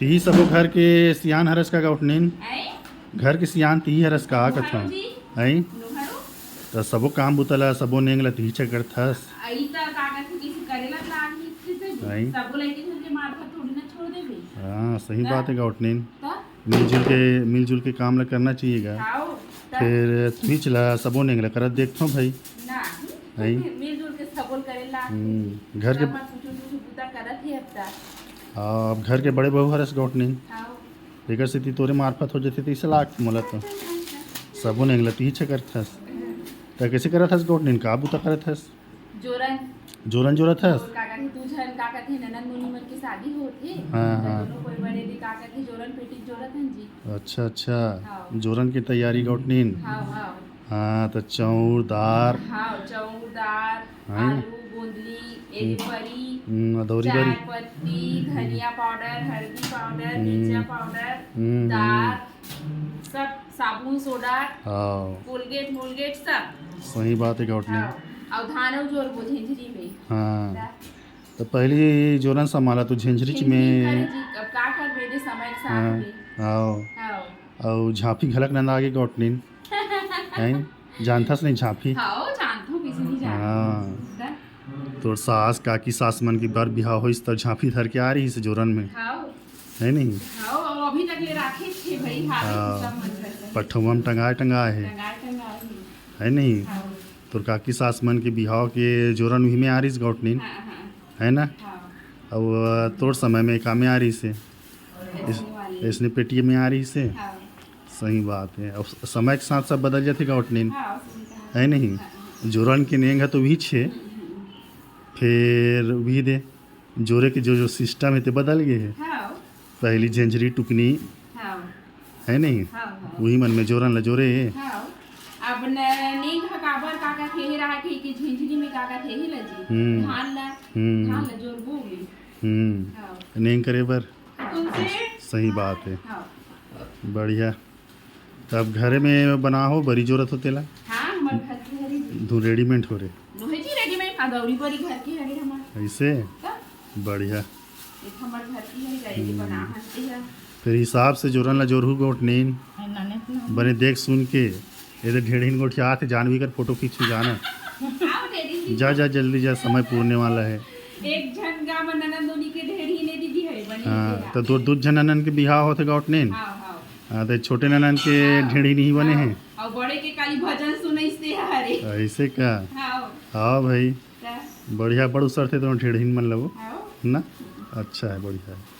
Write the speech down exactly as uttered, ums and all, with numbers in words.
तिही सबो घर के सियान हरस का गौठनिन? आए? घर के सियान तिही हरस का कथों? जी। आई? नुहरो? त सबो काम बुता ला, सबो नेंग ला तिही च करथस। आई त का कथे, किसी करेला त आदमी किसे भी। आई? सबो लइके घर के मार्फत थोड़ी ना छोड़ देबे। हाँ, सही त? बात है गौठनिन। त? मिलजुल के, मिलजुल के काम ला करना चाहिए गा। हाओ, त? फिर तुही चला सबो नेंग ला करत देखथों भाई। ना, आई? मिलजुल के सबो ल करे ला। हम्म, घर के सब कुछ, कुछ बुता करत ही हफ्ता। हाँ, अब घर के बड़े बहू हरस गौठनिन। हाओ। एकर सेती तोरे मार्फत हो जथे, तइसे लाग मोला तो। सबो नेंग ला तिही च करथस। त कइसे करत हस गौठनिन, का बुता करत हस? जोरन। जोरन जोरत हस? और का कथे, दू झन का कथे, ननद मुनी मन के शादी होत हे। हाँ, त हाँ। दोनों कोई बड़े दे का कथे, जोरन पेटी जोरत हन जी। अच्छा, अच्छा। हाँ। जोरन के तैयारी गौठनिन। हाँ, हाँ। हाँ, त चाउर, दार। हाँ, चाउर, दार, हाँ। आलू, गोंदली, एरी हम्म। बरी, हम्म, अदौरी चाय बरी। पत्ती, धनिया पाउडर, हल्दी पाउडर, हम्म। मिर्चा पाउडर, हम्म, हम्म। दार, सब साबुन, सोडा, हाँ। कोलगेट, मोलगेट, सब। सही बात है गौठनिन। हाँ। अउ धान अउ जोरबो झेंझरी में। हाँ। त त पहली जोरन संभाला तो झेंझरी च झेंझरी में। करे जी, अब का करबे दे समय के साथ हाँ, में। हाँ। हाँ। अउ झांपी घलक नंदा आगे गौठनिन। हैं? जानथस नहीं झांपी? हाँ, जानथों, किसी नहीं जानथों। हाँ। त? तोर सास, काकी सास मन के बर बिहाव होइस त झांपी धर के आ रहिस जोरन में। हाँ। है नहीं? हाँ, अउ अभी तक ले राखे छे भाई, हाँ, हाँ। सब मन घर में। पठौवा में टंगाए टंगाए हे। टंगाए टंगाए हे। है नहीं? हाँ। तोर काकी सास मन के बिहाव के जोरन उही में आ रहिस गौठनिन। हाँ, हाँ। है ना? हाँ। अब, अ, तोर समय में का में आ रहिस हे? अइसने वाले। अइसने पेटी में आ रहिस हे? हाँ। सही बात है। अब समय के साथ सब बदल जाथे गौठनिन। हाँ, सही कहा। है नहीं? हाँ, हाँ। जोरन के नेंग ह तो उहीच हे। हम्म, हम्म। फिर उही दे, जोरे के जो, जो सिस्टम हे ते बदल गे हे। हाँ। पहली झेंझरी टुकनी हाँ। है नहीं? हाँ, हाँ। उही मन में जोरन ला जोरे हे। हाँ। अब न-, नेंग ह काबर का का कहे रहा कि, कि झेंझरी में का का कहे ला जी। हम्म। धान ला, हम्म। धान ला जोरबो में। हम्म। हाँ। नेंग करे बर। तुमसे? सही बात है। हाँ। बढ़िया। तब घरे में बनाहो, बरी जोरत हो तेला? हाँ, हमर घर के हरे जी। धू रेडीमेड हो रे। नोहे जी, रेडीमेड अदौरी बरी घर के हरे हमर। ऐसे? तब? बढ़िया। एक हमर घर के हरे, जाए के हम्म। बना हन के है। फिर हिसाब से जोरन ला जोरहू गौठनिन। नाने अपना। बने देख सुन के, ये तो ढेढ़िन गोठियात हे, जानवी कर फोटो खींचू जाना। आओ, ढेढ़िन जी। जा, जा, जल्दी जा, समय पूरने वाला है। एक झन गा मन ननद नोनी के ढेढ़िन दीदी है, बने हाँ, दीदी तो दो, दो झन ननद के बिहाव होथे गौठनिन। हाँ, हाँ। हाँ, तो छोटे ननद के हाँ। ढेढ़ी नहीं बने हाँ। हैं। और बड़े के काली भजन सुनाइस ते हरे। ऐसे का? हाँ। हाँ भाई। का? बढ़िया, बड़ उसरथे तो ढेढ़िन मन लगो। हाँ। ना? अच्छा है, बढ़िया है।